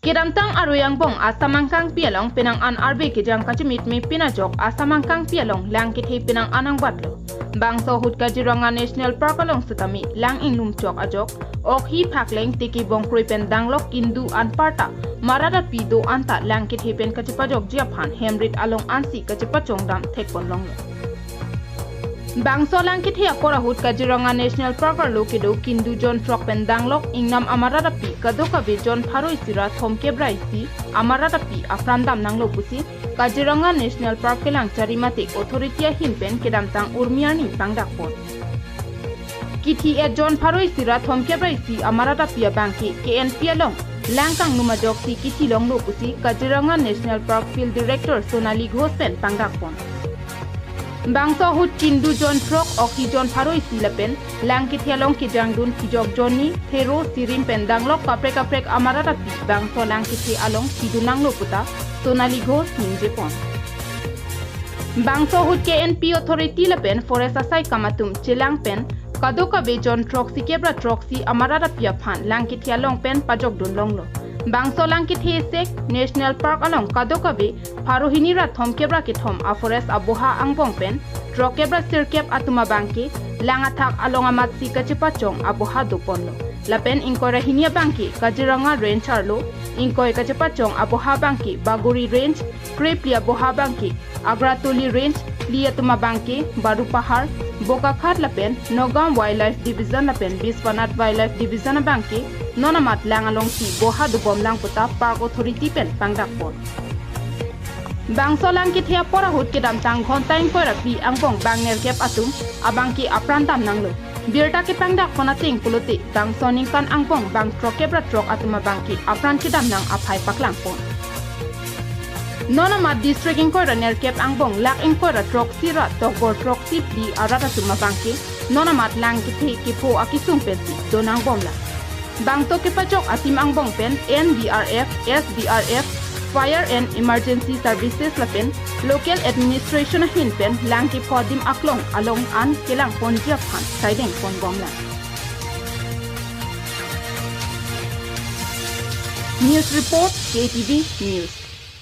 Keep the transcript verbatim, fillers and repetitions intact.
Kedamtang arui angbong Assam angkangpi along penang an arve kejang kachemitme pin ajok Assam angkangpi along lang kethe penang an angbatlo. Bangso ahut Kaziranga National Park along setame lang ingnum chok ajok, okhi phakleng teke bongkroi pen danglok kindu anparta, marat api do anta lang kethe pen kachepajokji aphan hemrit along ansi kachepachongdam thekponlonglo. Bangso lang kethe apor ahut Kaziranga National Park arlo kedo kindu jon throk pen danglok ingnam amarat api kadokave jon pharo isi ra thomkep ra isi amarat api apran damnanglo pusi Kaziranga National Park kelang chari mate authority ahin pen kedamtang urmi arni pangdakpon. Kithi-et jon pharo isi ra thomkep ra isi amarat api abangke K N P along lang kangnum ajoksi kithilonglo pusi Kaziranga National Park Field Director Sonali Ghosh pen pangdakpon. Bangso ahut kindu jon throk, okhi jon pharo isi lapen lang kethe along kejangdun kijok jonni, thero, sirim pen danglok kaprek kaprek amarat api bangso lang kethe along thidun nanglo puta Sonali Ghosh ningjepon. Bangso ahut K N P authority lapen forest asai kam atum chelang pen kadokave jon throksi kep ra throksi amarat api aphan lang kethe along pen pajokdunlonglo. Bangso lang kethe sek National Park along kadokave pharo hini ra thomkep ra kethom a forest aboha angbong pen throkkep ra sirkep atum abangke lang athak along amatsi kachepachong aboha doponlo. Lapen ingkoi ra hini abangke Kaziranga Range arlo, ingkoi kachepachong aboha abangke Bagori Range, krephli aboha abangke Agratoli Range, phli atum abangke Barupahar, Bokakhat lapen Nagaon Wildlife Division lapen Biswanath Wildlife Division abangke non amat lang alongsi boha dobomlang puta Park Authority pen pangdakpon. Bangso lang kethe apor ahut kedamtang ghonta ingkoi ra phli angbong bang nerkep atum abangke apran damnanglo. Birta kepangdakpon ateng pulote bangso ningkan angbong bang throkkep ra throk atum abangke apran kedamnang aphai paklangpon. Non amat district ingkoi ra nerkep angbong lak ingkoi ra throksi ra tokbor throksi phli arat atum abangke non amat lang kethe kepho akesung pensi donangbomlang. Bangso kepajok atim angbong pen N D R F, S D R F, Fire and Emergency Services lapen local administration ahin pen lang kepho adim aklong along an kelangponji aphan saidengponbomlang. News report, K T V News.